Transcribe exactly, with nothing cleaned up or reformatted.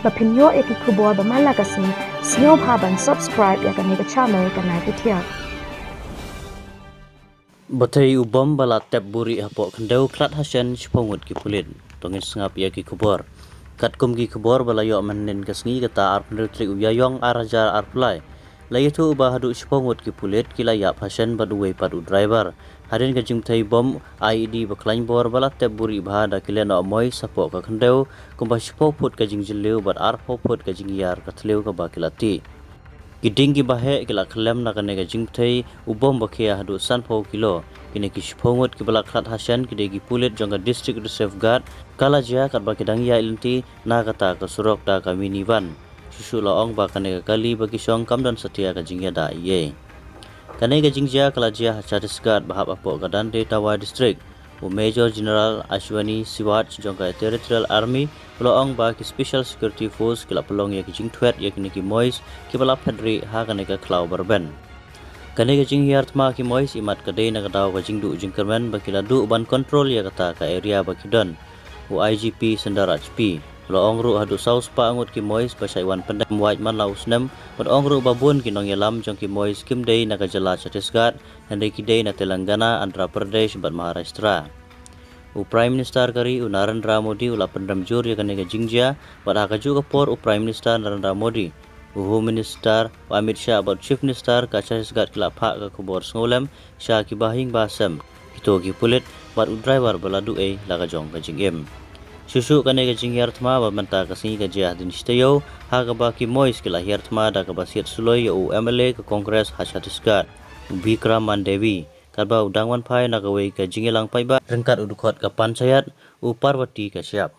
Ba phin ïoh ïa ki khubor ba man la ka sngi, sngewbha ban subscribe ïa kane ka channel Ka Nai Pyrthei. Ba thei u bom ba la tep buhrieh hapoh khyndew khlad ha shen shiphew ngut ki pulit. To ngin sngap ïa ki khubor. Katkum ki khubor ba la ïoh mynhynnin ka sngi kata arphew tarik u Ïaïong ar hajar arphew lai, la ïathuh ba haduh shiphew ngut ki pulit ki la ïap ha shen bad uwei pat u driver. Hadien ka jingpynthei bom I E D ba khlaiñ bor ba la tep buhrieh bha da ki lehnoh Mois hapoh ka khyndew, kumba shiphew phut ka jingjylliew bad arphew phut ka jingïar ka thliew kaba ki la tih. Ki dieng kiba heh ki la khyllem na kane ka jingpynthei u bom ba khia haduh sanphew kilo. Kine ki shiphew ngut kiba la khlad ha shen ki dei ki pulit jong ka District Reserve Guard. Ka la jia katba ki dang ïaid lynti na kata ka surok da ka minivan. Shuh shuh la ong ba kane ka kali ba ki shong kam don satia ka jingïada ei ei. Kane ka jingjia ka la jia ha Chhattisgarh ba hap hapoh ka Dantewadi District. U Major General Ashwini Sivach jong ka Territorial Army u la ong ba ki Special Security Force ki la pynlong ïa ki jingthwet ïa kine ki Mois kiba la phet rieh ha kane ka khlaw ba rben. Kane ka jinghiar thma ki Mois imat ka dei na ka daw ka jingduh jingkyrmen ba ki la duh ban kontrol ïa kata ka area ba ki don. U I G P Sundar H P u la ong ruh haduh saw spah ngut ki Mois ba shait wan pyndem wait man la u snem, bad ong ruh ba bun ki nongïalam jong ki Mois kim dei na ka jylla Chhattisgarh, hynrei ki dei na Telangana, Andhra Pradesh bad Maharashtra. U Prime Minister ka ri u Narendra Modi u la pynrem jur ïa kane ka jingjia, bad ha kajuh ka por u Prime Minister Narendra Modi, u Home Minister u Amit Shah bad u Chief Minister ka Chhattisgarh ki la phah ka khubor sngewlem sha ki bahaïing bahasem, kito ki pulit bad u driver ba la duh ei la ka jong ka jingim. Shuh shuh kane ka jinghiar thma ba mynta ka sngi ka jia hadien shi taïew, ha kaba ki Mois ki la hiar thma da kaba siat suloi ïa u M L A ka Congress ha Chhattisgarh, u Bikram Mandevi, katba u dang wan phai na kawei ka jingïalang paidbah ryngkat u dkhot ka Panchayat, u Parvati Kashyap.